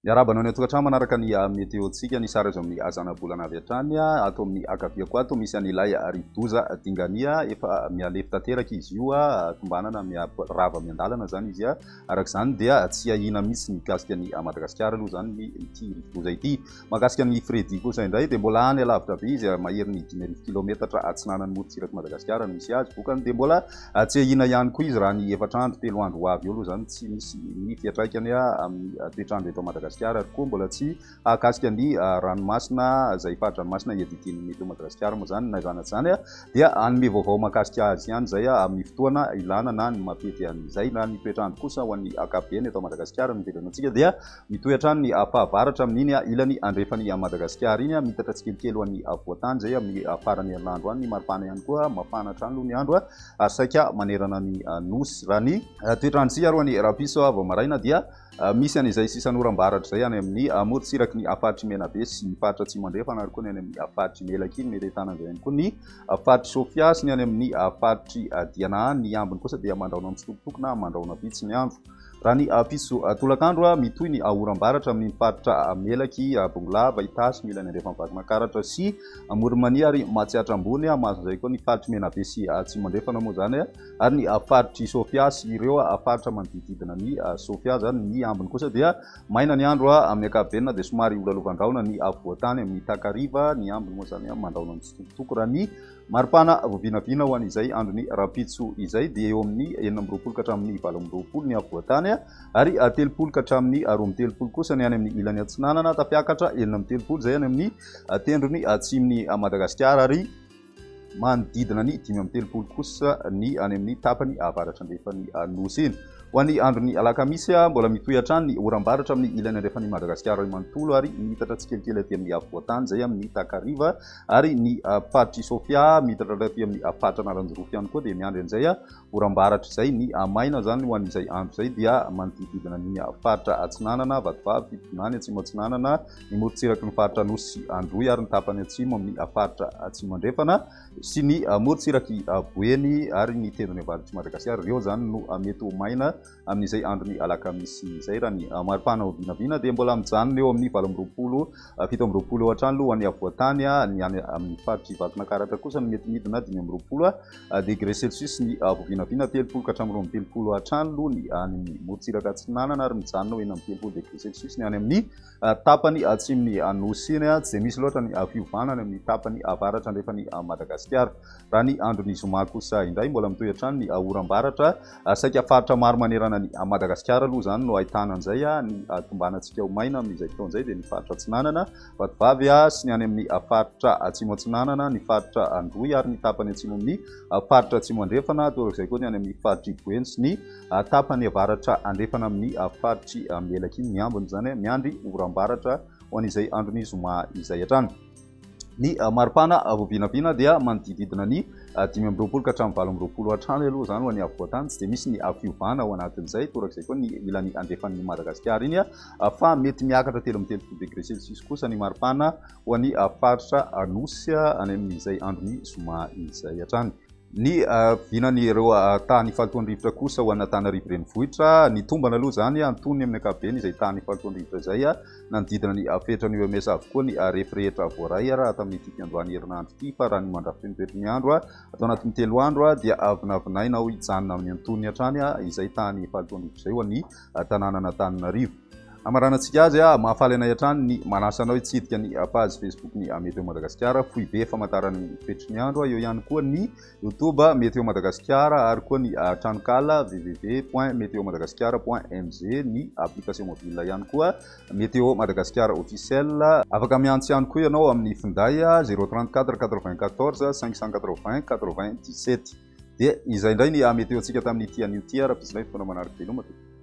Miarahaba anao any an-tokantrano manaraka ny météo-ntsika. Ny sary azo amin'ny zanabolana avy hatrany. Ato amin'ny ankaviako ato misy an'ilay rivodoza Dingania. Efa mihalefy tanteraka izy io, tombanana rava miandalana izany izy. Araka izany dia tsy ahiana mihitsy ny mikasika an'i Madagasikara aloha izany ny ity rivodoza ity. Mahakasika an'i Freddy kosa indray dia mbola any alavitra be izy, maherin'ny 5000 kilaometatra atsinanan'ny morontsirak'i Madagasikara no misy azy. Vokany dia mbola tsy ahiana ihany koa izy raha ny efatra andro, telo andro ho avy eo aloha izany tsy misy ny fiantraikany amin'ny toetr'andro eto Madagasikara ary koa mbola tsy hahakasika ny ranomasina izay fari-dranomasina iadidian'ny Météo Madagasikara moa izany. Na izany na tsy izany dia hanome vaovao mahakasika azy ihany izay amin'ny fotoana ilana na ny mampety an'izay. Na ny toetr'andro kosa ho an'ny ankapobeny eto Madagasikara no iverenantsika dia mitohy hatrany ny fahavaratra amin'iny ilany andrefan'i Madagasikara iny, miitatra tsikelikely ho an'ny afovoan-tany izay amin'ny faran'ny herinandro any. Ny maripana ihany koa mafana hatrany aloha ny andro ary saika manerana ny Nosy. Raha ny toetr'androntsika aloha ny rahampitso vao maraina dia misy an'izay sisan'oram-baratra izay any amin'ny morontsiraky ny faritr'i Menabe sy ny faritra Atsimo Andrefana ary koa ny any amin'ny faritr'i Melaky iny. Mety ahitana an'izay ihany koa ny faritr'i Sofia sy ny any amin'ny faritr'i Diana. Ny ambiny kosa dia mandrahona mitsitokotoko na mandrahona vitsy ny andro. Raha ny ampitso tolakandro, mitohy ny oram-baratra amin'iny faritra Melaky, Bongolava, Itasy, ny ilany andrefan'i Vakinankaratra sy Amoron'i Mania ary Matsiatra Ambony. Mahazo izay koa ny faritr'i Menabe sy Atsimo Andrefana moa izany ary ny faritr'i Sofia sy ireo faritra manodididina an'i Sofia izany. Ny ambiny kosa dia maina ny andro amin'ny ankapobeny na dia somary holalovan-drahona ny afovoan-tany amin'ny takariva. Ny ambiny moa izany mandrahona mitsitokotoko raha ny Maripana vao vinavina ho an'izay andron'ny rahampitso izay dia eo amin'ny 26 ka hatramin'ny 28 ny afovoan-tany ary 30 ka hatramin'ny 32 kosa ny any amin'ny ilany atsinanana, tafiakatra 36 izay any amin'ny tendrony atsimon'i Madagasikara ary manodidina ny 35 kosa ny any amin'ny tapany avaratra andrefan'ny Nosy iny. Ho an'ny andron'ny alakamisy, mbola mitohy hatrany ny oram-baratra amin'ny ilany andrefan'i Madagasikara iray manontolo ary miitatra tsikelikely aty amin'ny afovoan-tany izay amin'ny takariva ary ny faritr'i Sofia miitatra aty amin'ny faritra Analanjirofo ihany koa dia miandry an'izay oram-baratra izay. Ny maina izany ho an'izay andro izay dia manodididina ny faritra Atsinanana, Vatovavy, Fitovinany, Atsimo Atsinanana, ny morontsiraky ny faritra Anosy sy Androy ary ny tapany atsimo amin'ny faritra Atsimo Andrefana. sy ny morontsirak'i Boeny ary ny tendrony avaratr'i Madagasikara. Ireo izany no mety ho maina amin'izay andron'ny alakamisy izay. Raha ny maripana ho vinavina dia mbola mijanona eo amin'ny 28, 27 eo hatrany aloha ho an'ny afovoan-tany. Ny any amin'ny faritr'i Vakinankaratra kosa no mety midina 25 degré celsius ny vao vinavina, 30 ka hatramin'ny 32 hatrany aloha ny any amin'ny morontsiraka atsinanana ary mijanona ho 36 degré celsius ny any amin'ny Tapany atsimon'ny Nosy iny, tsy dia misy loatra ny fiovana any amin'ny tapany avaratra andrefan'i Madagasikara. Raha ny andron'ny zoma kosa indray, mbola mitohy hatrany ny oram-baratra. Saika faritra maro manerana an'i Madagasikara aloha izany no ahitana an'izay. Ny tombanantsika ho maina amin'izay fotoana izay dia ny faritra Atsinanana, Vatovavy sy ny any amin'ny faritra Atsimo Atsinanana, ny faritra Androy ary ny tapany atsimo amin'ny faritra Atsimo Andrefana, torak'izay koa ny any amin'ny faritr'i Boeny sy ny Tapany avaratra andrefana amin'ny faritr'i Melaky iny ny ambiny izany, miandry oram-baratra ho an'izay andron'ny zoma izay hatrany. Ny maripana vao vinavina dia manodididina ny 25 ka hatramin'ny 28 hatrany aloha izany ho an'ny afovoan-tany, tsy dia misy ny fiovana ao anatin'izay, torak'izay koa ny ilany andrefan'i Madagasikara iny fa mety miakatra 33 degré celsius kosa ny maripana ho an'ny faritra Anosy any amin'izay andron'ny zoma izay hatrany. Ny vinan'ireo tany fahalotoan'ny rivotra kosa ho an'Antananarivo Renivohitra, ny tombana aloha izany antonony amin'ny ankapobeny izay tany fahalotoan'ny rivotra izay, nanodidina ny fetran'ny OMS avokoa ny refy rehetra voaray raha tamin'ity fiandohan'ny herinandro ity fa raha ny mandrafitry ny toetry ny andro ato anatin'ny telo andro dia vinavinaina ho hijanona amin'ny antonony hatrany izay tany fahalotoan'ny rivotra izay ho an'ny tanànan'Antananarivo. Hamaranantsika azy, mahafaly anay hatrany ny manasa anao hitsidika ny page Facebook ny Météo Madagasikara, foibe famantarana ny toetry ny andro. Eo ihany koa ny YouTube Météo Madagasikara ary koa ny tranonkala www.meteomadagasikara.mg, ny application mobile ihany koa Météo Madagasikara officiel. Afaka miantso ihany koa ianao amin'ny finday 034 94 580 97. Dia izay indray ny Météo antsika tamin'ity anio ity, raha misy indray fotoana manaraka veloma tompoko.